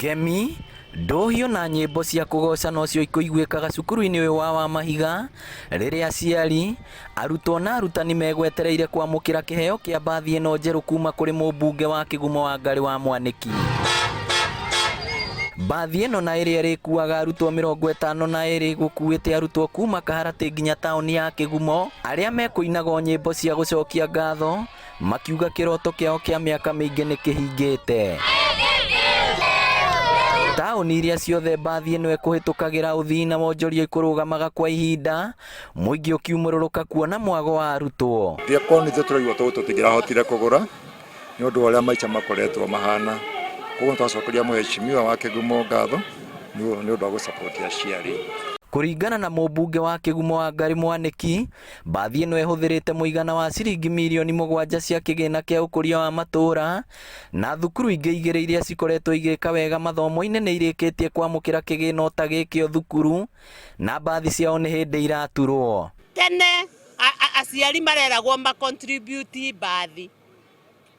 Ngemi, ndũhiũ na nyĩmbo cia kũgoca nocio ikũiguĩkaga cukuru-inĩ ũyũ wa Wamahiga rĩrĩa aciari, arutwo na arutani megwetereire kwamũkĩra kĩheo kĩa mbathi ĩno njerũ kuma kũrĩ mũmbunge wa Kĩgumo Wangarĩ wa Mwanĩki. Mbathi ĩno na ĩrĩa ĩrĩkuaga arutwo 52 gũkuĩte arutwo kuma Kaharatĩ nginya taũni ya Kĩgumo arĩa mekũinaga nyĩmbo cia gũcokia ngatho makiuga kĩroto kĩao kĩa mĩaka mĩingĩ nĩ kĩhingĩte. Taũni iria ciothe mbathi ĩno ĩkũhĩtũkagĩra ũthii na wonjoria ikũrũgamaga kwa ihinda, mũingĩ ũkiumũrũrũka kuona mwago wa arutwo. Korwo nĩ ithuĩ tũraigua tũũ tũtingĩrahotire kũgũra nĩ ũndũ wa ũrĩa maica makoretwo mahana. Koguo nĩ twacokeria mũheshimiwa wa Kĩgumo ngatho nĩ ũndũ wa gũ support aciari. Kũringana na mũmbunge wa Kĩgumo Wangarĩ Mwanĩki, mbathi ĩno ĩhũthĩrĩte mũigana wa ciringi mirioni 7 cia kĩgĩna kĩa ũkũria wa matũũra na thukuru ingĩ igĩrĩ iria cikoretwo igĩka wega mathomo-inĩ nĩ irĩkĩtie kwamũkĩra kĩgĩna o ta gĩkĩ o thukuru na mbathi ciao nĩ hĩndĩ iraturwo. Tene aciari mareragwo ma contribute mbathi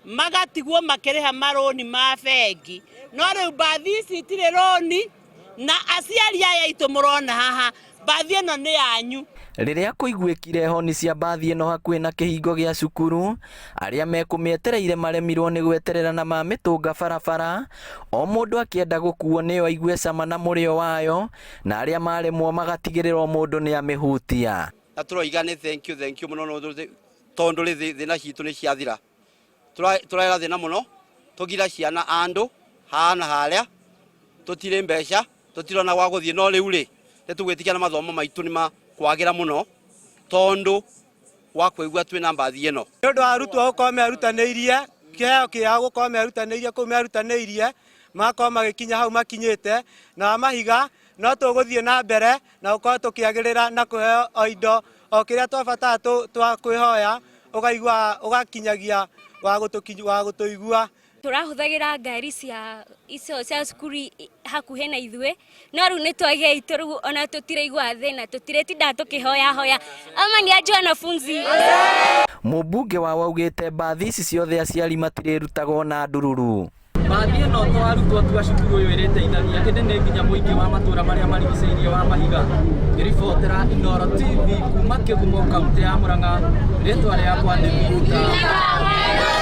magatigwo makĩrĩha marũni ma bengi, no rĩu mbathi ici itirĩ rũni na aciari aya aitũ mũrona haha, mbathi ĩno nĩ yanyu. Rĩrĩa kũiguĩkire honi cia mbathi ĩno hakuhĩ na kĩhingo gĩa cukuru, arĩa mekũmĩetereire maremirwo nĩ gweterera na mamĩtũnga barabara, o mũndũ akĩenda gũkuo nĩyo aigue cama na mũrĩo wayo, na arĩa maremwo magatigĩrĩra o mũndũ nĩ amĩhutia. Na tũroiga nĩ thank you, thank you mũno tondũ rĩ thĩna citũ nĩ ciathira. Tũraera thĩna mũno tũgira ciana andũ haha na harĩa, tũtirĩ mbeca, tũtirona gwa gũthiĩ, no rĩu rĩ nĩ tũgwĩtĩkia na mathomo maitũ nĩ makwagĩra mũno tondũ wa kũigua twĩna mbathi ĩno. Nĩ ũndũ wa arutwo gũkorwo merutanĩirie, kĩheo kĩao gũkorwo merutanĩirie kũu merutanĩirie, magakorwo magĩkinya hau makinyĩte, na Wamahiga no tũgũthiĩ na mbere na gũkorwo tũkĩagĩrĩra na kũheo o indo o kĩrĩa twabatara twakwĩhoya, ũkaigua ũgakinyagia wa gũtũigua. Tũrahũthagĩra ngari cia icio cia cukuru hakuhĩ na ithuĩ, no rĩu nĩ twagĩa itũ, rĩu ona tũtiraigua thĩna, tũtirĩtindaga tũkĩhoya hoya. Ama ni aje wanafunzi? Mũmbunge wao augĩte mbathi ici ciothe aciari matirĩrutaga ona ndururu. Mbathi ĩno to arutwo tu a cukuru ũyũ ĩrĩteithagia, ĩndĩ nĩ nginya mũingĩ wa matũũra marĩa marigicĩirie wa Mahiga. Ngĩribotera Inooro TV kuma Kĩgumo, kaũntĩ ya Murang'a, rĩtwa rĩakwa nĩ Peter.